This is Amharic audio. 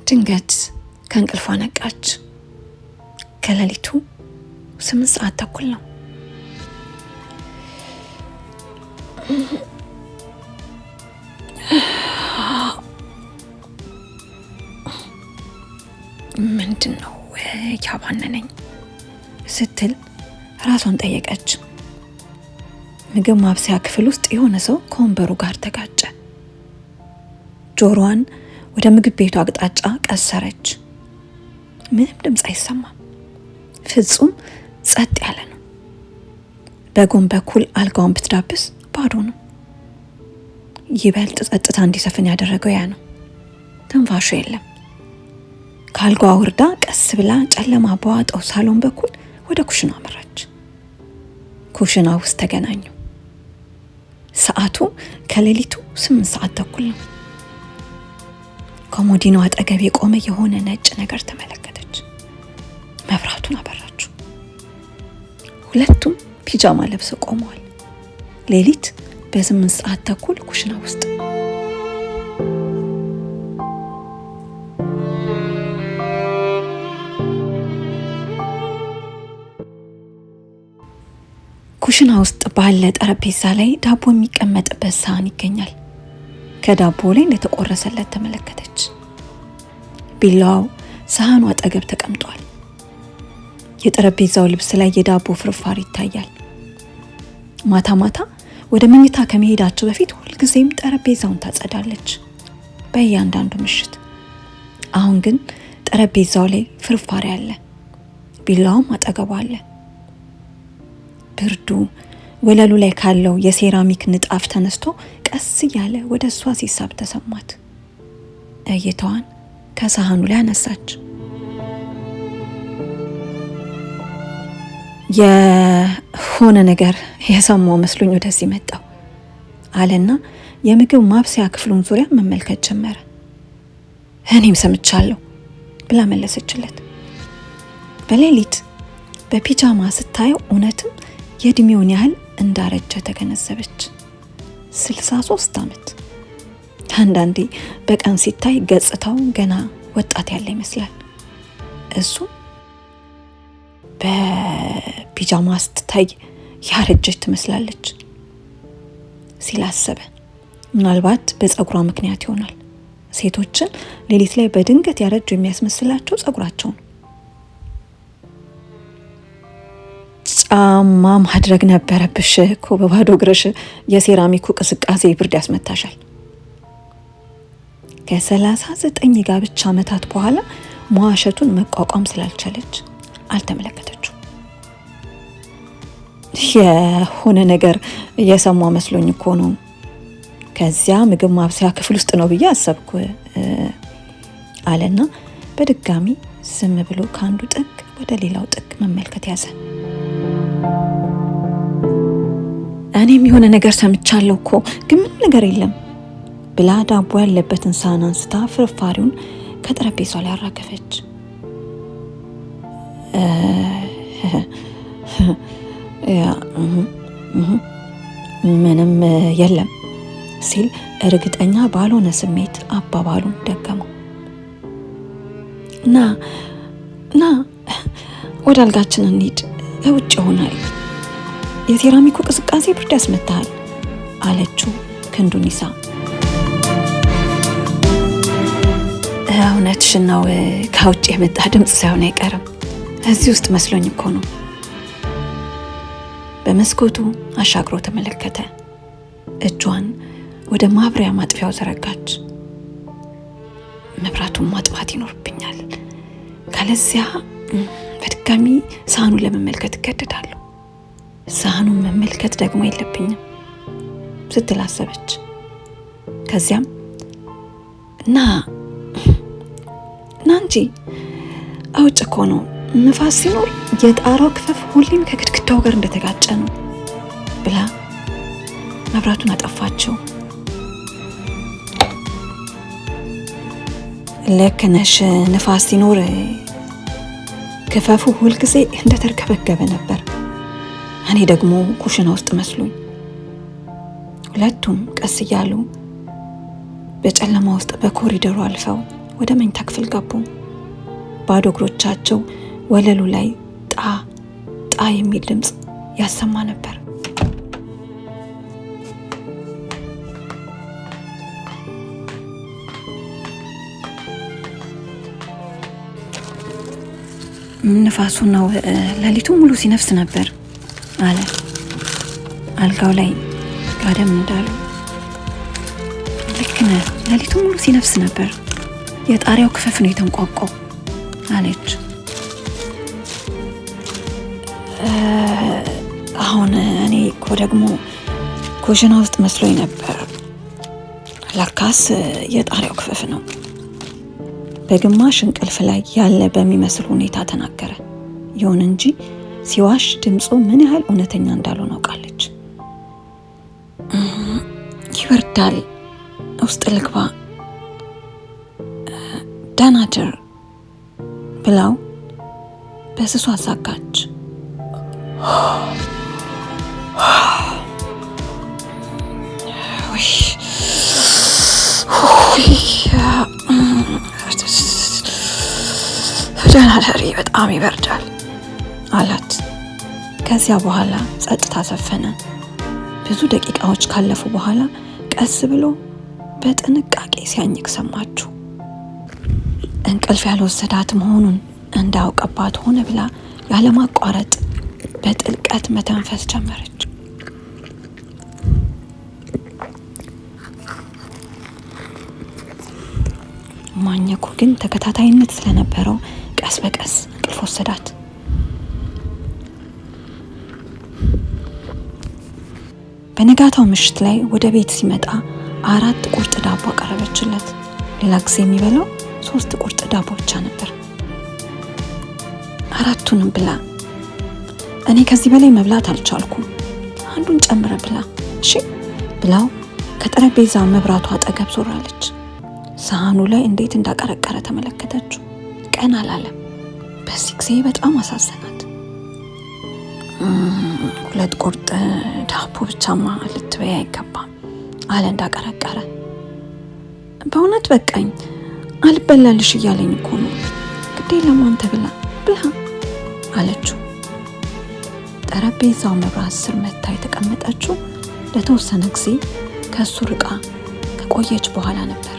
ድንገት ከእንቅልፏ ነቃች። ከሌሊቱ 8:30 ነው። ምንድን ነው ያባነነኝ ስትል ራሷን ጠየቀች። ምግብ ማብሰያ ክፍል ውስጥ የሆነ ሰው ከወንበሩ ጋር ተጋጨ። ጆሮዋን ወደ ምግብ ቤቱ አቅጣጫ ቀሰረች። ምንም ድምፅ አይሰማም። ፍጹም ጸጥ ያለ ነው። በጎን በኩል አልጋውን ብትዳብስ ባዶ ነው። ይበልጥ ጸጥታ እንዲሰፍን ያደረገው ያ ነው። ትንፋሹ የለም። ከአልጋዋ ወርዳ ቀስ ብላ ጨለማ በዋጠው ሳሎን በኩል ወደ ኩሽና አመራች። ኩሽና ውስጥ ተገናኙ። ሰዓቱ ከሌሊቱ 8:30 ነው። ኮሞዲኖ አጠገብ የቆመ የሆነ ነጭ ነገር ተመለከተች። መብራቱን አበራችው። ሁለቱም ፒጃማ ለብሰው ቆመዋል። ሌሊት በ8:30 ኩሽና ውስጥ። ኩሽና ውስጥ ባለ ጠረጴዛ ላይ ዳቦ የሚቀመጥበት ሳህን ይገኛል። ከዳቦ ላይ እንደተቆረሰለት ተመለከተች። ቢላዋው ሳህኑ አጠገብ ተቀምጧል። የጠረጴዛው ልብስ ላይ የዳቦ ፍርፋሪ ይታያል። ማታ ማታ ወደ መኝታ ከመሄዳቸው በፊት ሁልጊዜም ጠረጴዛውን ታጸዳለች፣ በእያንዳንዱ ምሽት። አሁን ግን ጠረጴዛው ላይ ፍርፋሪ አለ፣ ቢላዋም አጠገቡ አለ። ብርዱ ወለሉ ላይ ካለው የሴራሚክ ንጣፍ ተነስቶ ቀስ እያለ ወደ እሷ ሲሳብ ተሰማት። እይታዋን ከሳህኑ ላይ አነሳች። የሆነ ነገር የሰማው መስሎኝ ወደዚህ መጣው አለና የምግብ ማብሰያ ክፍሉን ዙሪያ መመልከት ጀመረ። እኔም ሰምቻለሁ ብላ መለሰችለት። በሌሊት በፒጃማ ስታየው እውነትም የእድሜውን ያህል እንዳረጀ ተገነዘበች። 63 ዓመት። አንዳንዴ በቀን ሲታይ ገጽታው ገና ወጣት ያለ ይመስላል። እሱ በፒጃማ ስትታይ ያረጀች ትመስላለች ሲል አሰበ። ምናልባት በፀጉሯ ምክንያት ይሆናል። ሴቶችን ሌሊት ላይ በድንገት ያረጁ የሚያስመስላቸው ፀጉራቸው ነው። ጫማ ማድረግ ነበረብሽ እኮ፣ በባዶ እግርሽ የሴራሚኩ ቅስቃሴ ብርድ ያስመታሻል። ከ39 ጋብቻ ዓመታት በኋላ መዋሸቱን መቋቋም ስላልቻለች አልተመለከተችው። የሆነ ነገር እየሰማ መስሎኝ እኮ ነው። ከዚያ ምግብ ማብሰያ ክፍል ውስጥ ነው ብዬ አሰብኩ አለና በድጋሚ ዝም ብሎ ከአንዱ ጥግ ወደ ሌላው ጥግ መመልከት ያዘ። እኔም የሆነ ነገር ሰምቻለሁ እኮ ግን ምንም ነገር የለም ብላ ዳቦ ያለበትን ሳህን አንስታ ፍርፋሪውን ከጠረጴዛው ላይ አራገፈች። ምንም የለም ሲል እርግጠኛ ባልሆነ ስሜት አባባሉን ደገመው። ና ና ወደ አልጋችን እንሂድ፣ ውጭ ይሆናል፣ የሴራሚኩ ቅዝቃዜ ብርድ ያስመታሃል አለችው ክንዱን ይዛ። እውነትሽን ነው፣ ከውጭ የመጣ ድምፅ ሳይሆን አይቀርም፣ እዚህ ውስጥ መስሎኝ እኮ ነው። በመስኮቱ አሻግሮ ተመለከተ። እጇን ወደ ማብሪያ ማጥፊያው ዘረጋች። መብራቱን ማጥፋት ይኖርብኛል፣ ካለዚያ በድጋሚ ሳህኑን ለመመልከት እገደዳለሁ። ሳህኑን መመልከት ደግሞ የለብኝም ስትል አሰበች። ከዚያም ና ና እንጂ አውጭ እኮ ነው፣ ንፋስ ሲኖር የጣራው ክፈፍ ሁሌም ከግድግዳው ጋር እንደተጋጨ ነው ብላ መብራቱን አጠፋችው። ልክ ነሽ፣ ንፋስ ሲኖር ክፈፉ ሁልጊዜ እንደተርከበከበ ነበር። እኔ ደግሞ ኩሽና ውስጥ መስሎኝ። ሁለቱም ቀስ እያሉ በጨለማ ውስጥ በኮሪደሩ አልፈው ወደ መኝታ ክፍል ገቡ። ባዶ እግሮቻቸው ወለሉ ላይ ጣ ጣ የሚል ድምፅ ያሰማ ነበር። ንፋሱ ነው፣ ሌሊቱ ሙሉ ሲነፍስ ነበር አለ። አልጋው ላይ ጋደም እንዳሉ ልክ ነህ፣ ሌሊቱ ሙሉ ሲነፍስ ነበር፣ የጣሪያው ክፈፍ ነው የተንቋቋው አለች። አሁን እኔ እኮ ደግሞ ኩሽና ውስጥ መስሎኝ ነበር፣ ለካስ የጣሪያው ክፈፍ ነው። በግማሽ እንቅልፍ ላይ ያለ በሚመስል ሁኔታ ተናገረ። ይሁን እንጂ ሲዋሽ ድምፁ ምን ያህል እውነተኛ እንዳልሆነ አውቃለች። ይበርዳል፣ ውስጥ ልግባ፣ ደህና እደር ብላው በስሱ አዛጋች። ደህና እደሪ፣ በጣም ይበርዳል አላት። ከዚያ በኋላ ጸጥታ ሰፈነ። ብዙ ደቂቃዎች ካለፉ በኋላ ቀስ ብሎ በጥንቃቄ ሲያኝክ ሰማችሁ። እንቅልፍ ያልወሰዳት መሆኑን እንዳያውቅባት ሆነ ብላ ያለማቋረጥ በጥልቀት መተንፈስ ጀመረች። ማኘኩ ግን ተከታታይነት ስለነበረው ቀስ በቀስ እንቅልፍ ወሰዳት። በነጋታው ምሽት ላይ ወደ ቤት ሲመጣ 4 ቁርጥ ዳቦ አቀረበችለት። ሌላ ጊዜ የሚበላው 3 ቁርጥ ዳቦ ብቻ ነበር። 4ቱንም ብላ። እኔ ከዚህ በላይ መብላት አልቻልኩም፣ አንዱን ጨምረ ብላ እሺ ብላው ከጠረጴዛ መብራቱ አጠገብ ዞር አለች። ሳህኑ ላይ እንዴት እንዳቀረቀረ ተመለከተችው። ቀን አላለም። በዚህ ጊዜ በጣም አሳዘናት። 2 ቁርጥ ዳቦ ብቻማ ልትበይ አይገባም አለ እንዳቀረቀረ። በእውነት በቃኝ፣ አልበላልሽ እያለኝ እኮ ነው። ግዴ ለማን ተብላ ብላ አለችው። ጠረጴዛው መብራት ስር መታ የተቀመጠችው ለተወሰነ ጊዜ ከሱ ርቃ ከቆየች በኋላ ነበር።